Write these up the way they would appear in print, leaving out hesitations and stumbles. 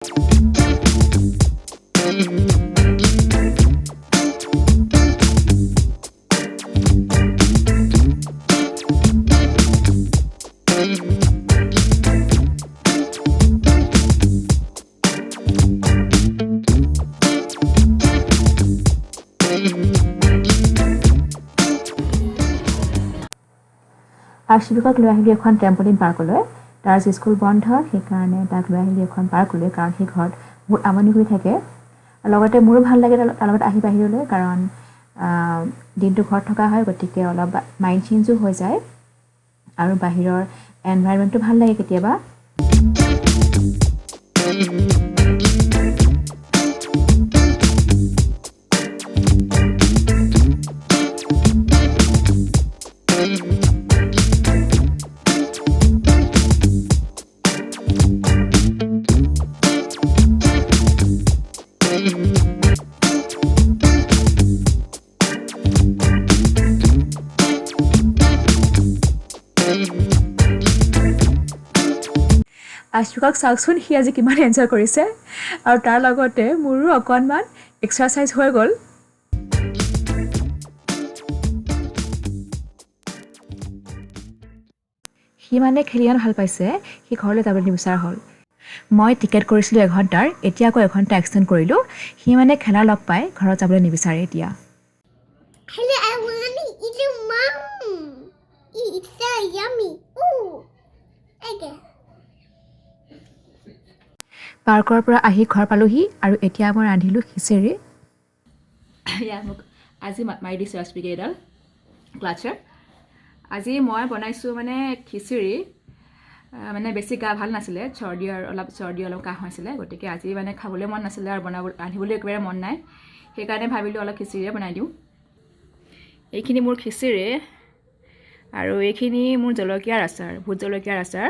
আশিফিকক লৈ আহিলোঁ এখন ট্ৰেম্পলিন পাৰ্কলৈ। তাৰ আজি স্কুল বন্ধ, সেইকাৰণে তাক লৈ আহিলোঁ এখন পাৰ্কলৈ, কাৰণ সি ঘৰত বহুত আমনি কৰি থাকে। লগতে মোৰো ভাল লাগে তাৰ লগত আহি বাহিৰলৈ, কাৰণ দিনটো ঘৰত থকা হয়, গতিকে অলপ মাইণ্ড চেঞ্জো হৈ যায় আৰু বাহিৰৰ এনভাইৰনমেণ্টটো ভাল লাগে কেতিয়াবা। আশিফিকক চাওকচোন, সি আজি কিমান এনজয় কৰিছে আৰু তাৰ লগতে মোৰো অকণমান এক্সাৰচাইজ হৈ গ'ল। সি মানে খেলি ইমান ভাল পাইছে, সি ঘৰলৈ যাবলৈ নিবিচৰা হ'ল। মই টিকেট কৰিছিলোঁ এঘণ্টাৰ, এতিয়া আকৌ এঘণ্টা এক্সটেণ্ড কৰিলোঁ। সি মানে খেলা লগ পাই ঘৰত যাবলৈ নিবিচাৰে এতিয়া। Hello, I want to eat your mom. It's so yummy. Ooh. Okay. পাৰ্কৰ পৰা আহি ঘৰ পালোহি আৰু এতিয়া মই ৰান্ধিলোঁ খিচিৰি। এয়া মোক আজি মাৰি দিছোঁ আচপিকে এইডাল ক্লাচাৰ। আজি মই বনাইছোঁ মানে খিচিৰি। মানে বেছি গা ভাল নাছিলে, চৰ্দি আৰু অলপ চৰ্দি অলপ কাহ হৈছিলে, গতিকে আজি মানে খাবলৈ মন নাছিলে আৰু বনাব ৰান্ধিবলৈ একেবাৰে মন নাই, সেইকাৰণে ভাবিলোঁ অলপ খিচিৰিয়ে বনাই দিওঁ। এইখিনি মোৰ খিচিৰি আৰু এইখিনি মোৰ জলকীয়াৰ আচাৰ, ভোট জলকীয়াৰ আচাৰ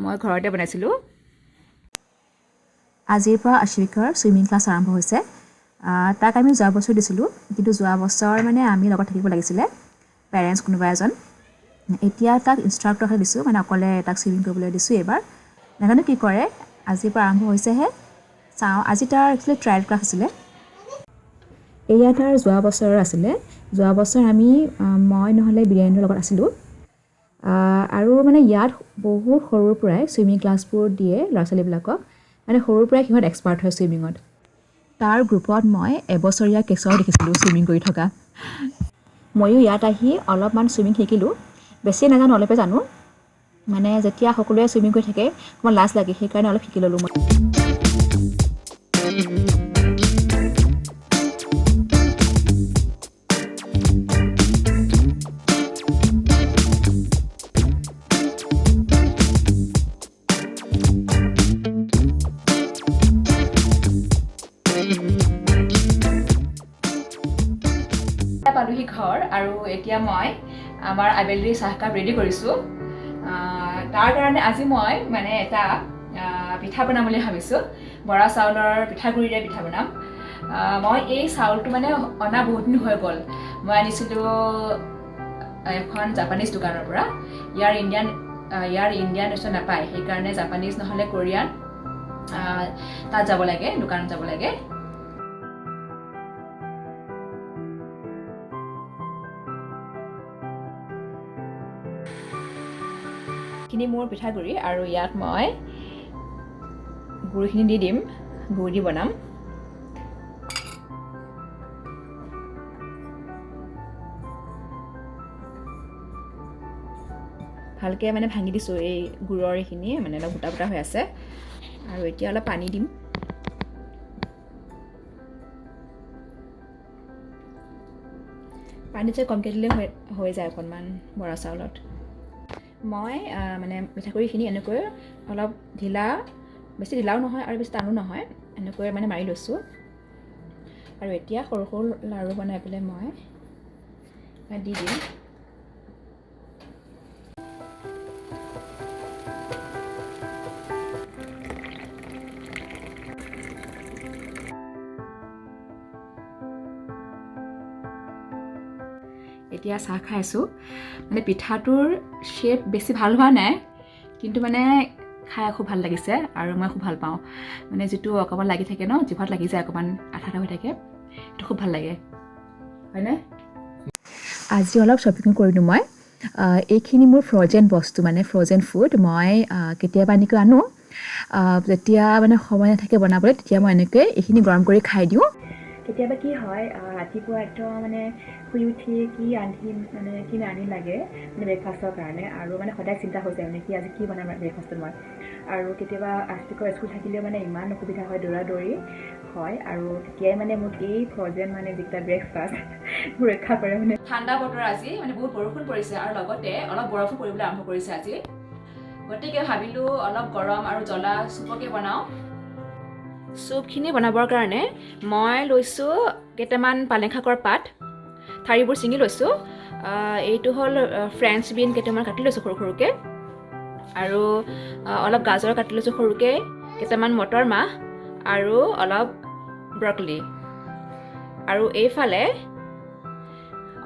মই ঘৰতে বনাইছিলোঁ। আজিৰ পৰা আশিফিকৰ চুইমিং ক্লাছ আৰম্ভ হৈছে। তাক আমি যোৱা বছৰ দিছিলোঁ, কিন্তু যোৱা বছৰ মানে আমি লগত থাকিব লাগিছিলে, পেৰেণ্টছ কোনোবা এজন। এতিয়া তাক ইনষ্ট্ৰাক্টৰহে দিছোঁ, মানে অকলে তাক চুইমিং কৰিবলৈ দিছোঁ এইবাৰ। নাজানো কি কৰে, আজিৰ পৰা আৰম্ভ হৈছেহে, চাওঁ। আজি তাৰ একচুৱেলি ট্ৰায়েল ক্লাছ আছিলে। এয়া তাৰ যোৱা বছৰৰ আছিলে। যোৱা বছৰ আমি মই নহ'লে বিৰিয়ানীৰ লগত আছিলোঁ। আৰু মানে ইয়াত বহুত সৰুৰ পৰাই চুইমিং ক্লাছবোৰ দিয়ে ল'ৰা ছোৱালীবিলাকক, মানে সৰুৰ পৰাই সিহঁত এক্সপাৰ্ট হয় চুইমিঙত। তাৰ গ্ৰুপত মই এবছৰীয়া কেঁচুৱাও দেখিছিলোঁ চুইমিং কৰি থকা। ময়ো ইয়াত আহি অলপমান চুইমিং শিকিলোঁ, বেছি নাজানো, অলপে জানো। মানে যেতিয়া সকলোৱে চুইমিং কৰি থাকে অকণমান লাজ লাগে, সেইকাৰণে অলপ শিকি ল'লোঁ মই। পালোহি ঘৰ আৰু এতিয়া মই আমাৰ আবেলিৰ চাহকাপ ৰেডি কৰিছোঁ। তাৰ কাৰণে আজি মই মানে এটা পিঠা বনাম বুলি ভাবিছোঁ। বৰা চাউলৰ পিঠাগুড়িৰে পিঠা বনাম। মই এই চাউলটো মানে অনা বহুত দিন হৈ গ'ল। মই আনিছিলোঁ এখন জাপানীজ দোকানৰ পৰা। ইয়াৰ ইণ্ডিয়ান ৰেষ্টুৰেণ্ট নাপায়, সেইকাৰণে জাপানীজ নহ'লে কোৰিয়ান তাত যাব লাগে, দোকানত যাব লাগে। এইখিনি মোৰ পিঠাগুড়ি আৰু ইয়াত মই গুড়খিনি দি দিম, গুড় দি বনাম। ভালকৈ মানে ভাঙি দিছোঁ এই গুড়ৰ এইখিনি, মানে অলপ গোটা গোটা হৈ আছে। আৰু এতিয়া অলপ পানী দিম। পানী যে কমকৈ দিলে হৈ যায় অকণমান বৰা চাউলত। মই মানে পিঠাগুড়িখিনি এনেকৈ অলপ ঢিলা, বেছি ঢিলাও নহয় আৰু বেছি টানো নহয়, এনেকৈ মানে মাৰি লৈছোঁ। আৰু এতিয়া সৰু সৰু লাড়ু বনাই পেলাই মই দি দিম। এতিয়া চাহ খাই আছোঁ। মানে পিঠাটোৰ শ্বেপ বেছি ভাল হোৱা নাই, কিন্তু মানে খাই খুব ভাল লাগিছে আৰু মই খুব ভাল পাওঁ। মানে যিটো অকণমান লাগি থাকে ন, জিভাত লাগি যায়, অকণমান আঠা আঠা হৈ থাকে, সেইটো খুব ভাল লাগে, হয়নে? আজি অলপ শ্বপিং কৰিলোঁ মই। এইখিনি মোৰ ফ্ৰ'জেন বস্তু, মানে ফ্ৰ'জেন ফুড মই কেতিয়াবা এনেকৈ আনো, যেতিয়া মানে সময় নাথাকে বনাবলৈ, তেতিয়া মই এনেকৈ এইখিনি গৰম কৰি খাই দিওঁ। কেতিয়াবা কি হয়, ৰাতিপুৱা একদম মানে শুই উঠি কি ৰান্ধিম, মানে কি ৰান্ধিম লাগে মানে ব্ৰেকফাষ্টৰ কাৰণে, আৰু মানে সদায় চিন্তা হৈ যায় মানে কি আজি কি বনাম ব্ৰেকফাষ্টত মই। আৰু কেতিয়াবা আস্তিকৰ স্কুল থাকিলেও মানে ইমান অসুবিধা হয়, দৌৰা দৌৰি হয়, আৰু তেতিয়াই মানে মোক এই ফ্ৰ'জেন মানে যিকেইটা ব্ৰেকফাষ্ট ৰক্ষা কৰে। মানে ঠাণ্ডা বতৰ আজি, মানে বহুত বৰষুণ পৰিছে আৰু লগতে অলপ বৰফো পৰিবলৈ আৰম্ভ কৰিছে আজি, গতিকে ভাবিলোঁ অলপ গৰম আৰু জ্বলা চুপকে বনাওঁ। চুপখিনি বনাবৰ কাৰণে মই লৈছোঁ কেইটামান পালেং শাকৰ পাত, ঠাৰিবোৰ ছিঙি লৈছোঁ। এইটো হ'ল ফ্ৰেঞ্চ বিন কেইটামান কাটি লৈছোঁ সৰু সৰুকৈ, আৰু অলপ গাজৰ কাটি লৈছোঁ সৰুকৈ, কেইটামান মটৰ মাহ আৰু অলপ ব্ৰকলি, আৰু এইফালে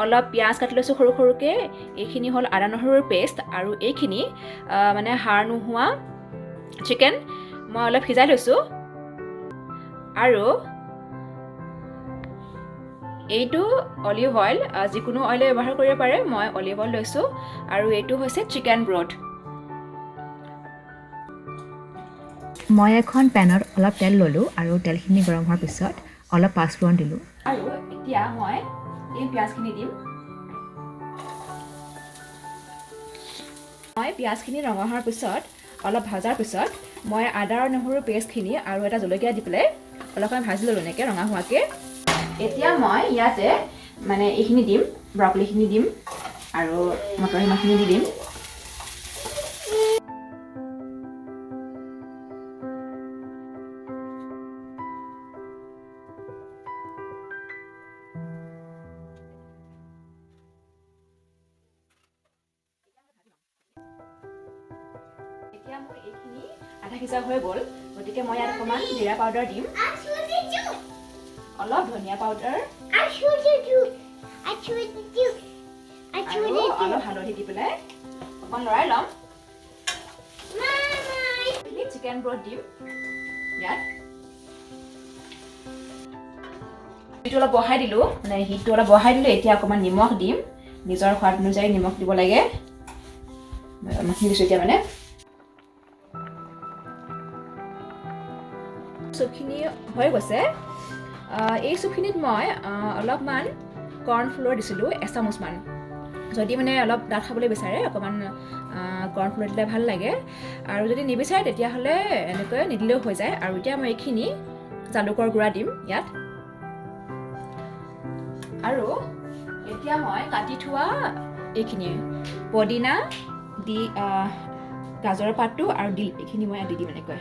অলপ পিঁয়াজ কাটি লৈছোঁ সৰু সৰুকৈ। এইখিনি হ'ল আদা নহৰুৰ পেষ্ট, আৰু এইখিনি মানে হাড় নোহোৱা চিকেন মই অলপ সিজাই লৈছোঁ, আৰু এইটো অলিভ অইল, যিকোনো অইলে ব্যৱহাৰ কৰিব পাৰে, মই অলিভ অইল লৈছোঁ, আৰু এইটো হৈছে চিকেন ব্ৰথ। মই এখন পেনত অলপ তেল ল'লোঁ আৰু তেলখিনি গৰম হোৱাৰ পিছত অলপ পাঁচফোৰণ দিলোঁ, আৰু এতিয়া মই এই পিঁয়াজখিনি দিম। মই পিঁয়াজখিনি ৰঙা হোৱাৰ পিছত অলপ ভজাৰ পিছত মই আদা আৰু নহৰুৰ পেষ্টখিনি আৰু এটা জলকীয়া দি পেলাই অলপ সময় ভাজি ল'লোঁ এনেকৈ ৰঙা হোৱাকৈ। এতিয়া মই ইয়াতে মানে এইখিনি দিম, ব্ৰকলিখিনি দিম আৰু মটৰ মাহখিনি দি দিম। এতিয়া মোৰ এইখিনি আধা সিজা হৈ গ'ল, গতিকে মই ইয়াত অকণমান জিৰা পাউডাৰ দিম, অলপ ধনিয়া পাউডাৰ আৰু অলপ হালধি দি পেলাই অকণমান লৰাই ল'ম। চিকেন ব্ৰথ দিম ইয়াত। হিটটো অলপ বঢ়াই দিলোঁ, মানে হিটটো অলপ বঢ়াই দিলোঁ। এতিয়া অকণমান নিমখ দিম, নিজৰ সোৱাদ অনুযায়ী নিমখ দিব লাগে। মাখি দিছোঁ এতিয়া। মানে চুপখিনি হৈ গৈছে। এই চুপখিনিত মই অলপমান কৰ্ণ ফ্ল'ৰ দিছিলোঁ, এচামুচমান। যদি মানে অলপ ডাঠ খাবলৈ বিচাৰে অকণমান কৰ্ণ ফ্ল'ৰ দিলে ভাল লাগে, আৰু যদি নিবিচাৰে তেতিয়াহ'লে এনেকৈ নিদিলেও হৈ যায়। আৰু এতিয়া মই এইখিনি জালুকৰ গুড়া দিম ইয়াত, আৰু এতিয়া মই কাটি থোৱা এইখিনি পদিনা দি গাজৰৰ পাতটো আৰু দিল এইখিনি মই দি দিম এনেকৈ।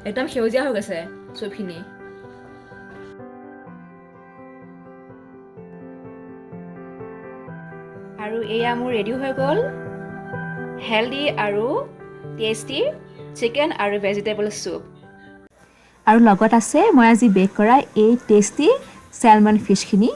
একদম সেউজীয়া হৈ গৈছে চুপখিনি। আৰু এয়া মোৰ ৰেডি হৈ গ'ল হেল্ডি আৰু টেষ্টি চিকেন আৰু ভেজিটেবল চুপ। আৰু লগত আছে মই আজি বেক কৰা এই টেষ্টি চেলমন ফিছখিনি।